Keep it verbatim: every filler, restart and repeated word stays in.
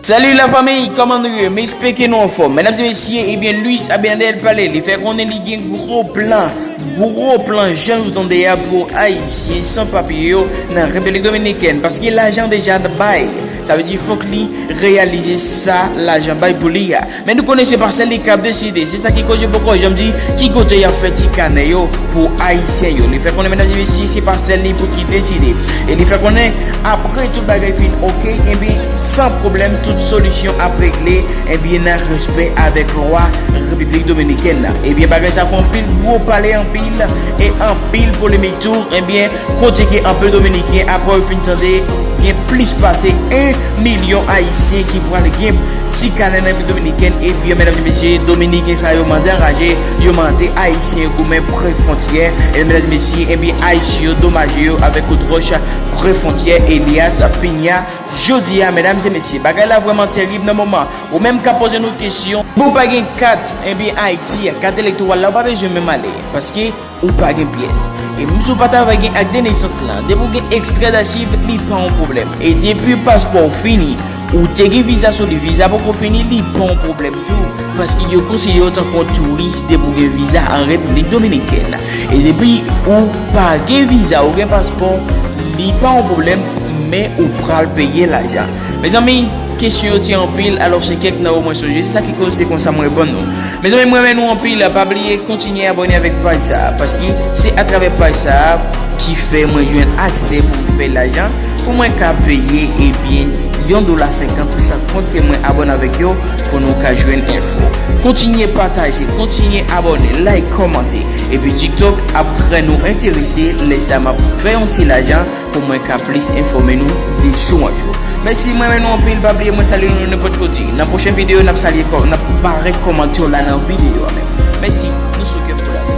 Salut la famille, kòman nou ye? M espere ke nou anfòm. Medam e mesye, ebyen, Luis Abinader pale, li fè konnen li gen gwo plan, gwo plan, jan nou tande a, pou Ayisyen san papye yo nan Repiblik Dominikèn, paske lajan deja bay. Sa vle di fòk li reyalize sa lajan bay pou li a. Men nou konnen se pa sèl li k ap deside, se sa ki koz yo poko janm di ki kote y ap fè ti kanè yo pou Ayisyen yo. Li fè konnen, medam e mesye, se pa sèl li pou ki deside. E li fè konnen, apre tout bagay fin oke, ebyen, san pwoblèm, tout solisyon ap regle, ebyen, nan respè avèk lwa Repiblik Dominikèn nan. Ebyen, bagay sa fè anpil gwo pale, anpil e anpil polemik tou, ebyen, kote ke anpil Dominiken, apre yo fin tande gen plis pase en milyon Ayisyen ki pral gen ti kanè nan Repiblik Dominikèn, ebyen, medam e mesye, Dominiken sa yo mande anraje, yo mande Ayisyen yo goumen pre fwontyè, ebyen, medam e mesye, ebyen, Ayisyen yo domaje yo avèk kout wòch pre fwontyè Elias Piña. Jodi a, medam e mesye, bagay la vrèman terib nan moman. Ou menm k ap poze nou kesyon, bon, ou pa gen kat, ebyen, Ayiti a, kat elektoral la, ou pa bezwen menm ale, paske ou pa gen pyès. E menm si w pa ta gen ak de nesans lan, depi w gen ekstrè dachiv, li pa yon pwoblèm. E depi paspò w fini, ou te gen viza sou li, viza poko fini, li pa yon pwoblèm tou. Paske yo konsidere w tankou yon touris depi w gen viza an Repiblik Dominikèn. E depi ou pa gen viza, ou gen paspò, li pa yon pwoblèm, men ou pral peye lajan. Mezanmi, kesyon yo ti anpil, alò se kèk nan yo mwen sonje, se sa ki koz se konsa mwen reponn nou. Mezanmi, mwen renmen nou anpil, pa bliye kontinye abòne avèk paj sa a, paske se atravè paj sa a ki fè mwen jwenn aksè pou m fè lajan, pou mwen ka peye, ebyen, yon dola senkant sou chak kont ke mwen abòne avèk yo, pou nou ka jwenn enfo. Kontinye pataje, kontinye abòne, like, kòmante. Epi TikTok ap rèn nou enterese, lè sa m ap fè yon ti lajan pou mwen ka plis enfòme nou de jou an jou. Mèsi, mwen renmen nou anpil, pa bliye mwen salye nou nenpòt kote. Nan pwochen videyo, n ap salye kò, n ap parèt kòmantè w la nan videyo a menm. Mèsi, nou sou kè pou la.